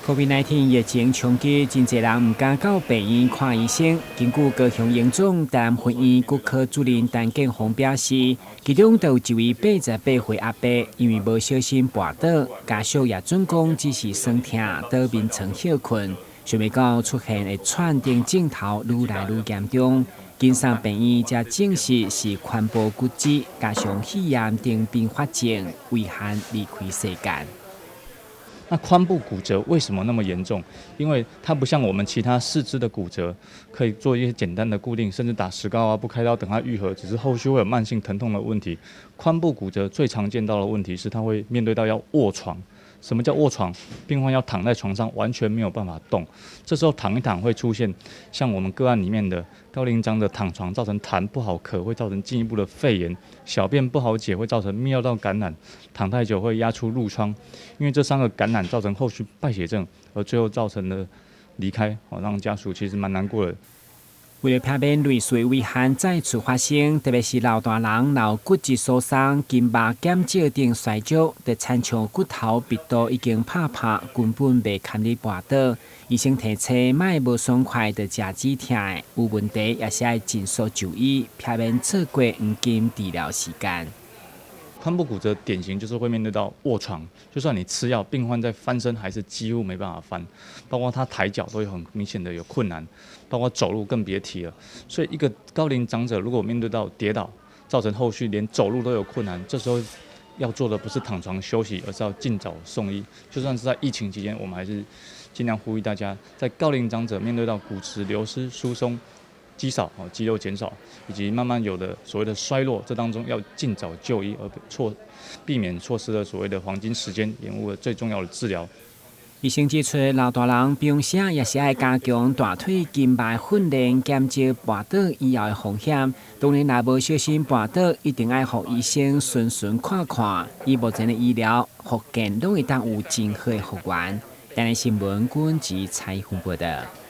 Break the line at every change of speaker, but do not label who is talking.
COVID-19 疫情衝擊，真濟人毋敢到病院看醫生。根據高雄榮總台南分院骨科主任陳建宏表示，其中就有一位88歲阿伯，因為無小心跋倒，家屬也準講只是酸痛，倒眠床歇睏，想袂到出現會喘等症頭愈來愈嚴重，緊送病院才證實是髖部骨折，加上肺炎等併發症，遺憾離開世間。
那髖部骨折為什麼那麼嚴重？因為它不像我們其他四肢的骨折，可以做一些簡單的固定，甚至打石膏啊，不開刀等它愈合，只是後續會有慢性疼痛的問題。髖部骨折最常見到的問題是，它會面對到要臥床。什麼叫臥床？病患要躺在床上，完全沒有辦法動。這時候躺一躺會出現像我們個案裡面的高齡長者躺床造成痰不好咳，會造成進一步的肺炎；小便不好解，會造成泌尿道感染；躺太久會壓出褥瘡。因為這三個感染造成後續敗血症，而最後造成了離開，哦，讓家屬其實蠻難過的。
為了避免類似遺憾再次發生，特別是老大人若有骨質疏鬆、筋肉減少等衰弱，就親像骨頭密度已經拍破，根本袂堪你跋倒。醫生提醒，莫無爽快就食止痛的，有問題也是愛盡速就醫，避免錯過黃金治療時間。
髖部骨折典型就是會面對到臥床，就算你吃藥，病患在翻身還是幾乎沒辦法翻，包括他抬腳都有很明顯的有困難，包括走路更別提了。所以一個高齡長者如果面對到跌倒，造成後續連走路都有困難，這時候要做的不是躺床休息，而是要盡早送醫。就算是在疫情期間，我們還是盡量呼籲大家，在高齡長者面對到骨質流失、疏鬆、肌少、哦肌肉減少，以及慢慢有的所謂的衰弱，這當中要盡早就醫，而避免錯失了所謂的黃金時間，延誤了最重要的治療。
醫生指出，老大人平時也是愛加強大腿筋肉訓練，減少跋倒以後的風險。當然，若無小心跋倒，一定愛予醫生巡巡看看。以目前的醫療復健，攏會當有真好的復原。台視新聞，軍籍採訪報道。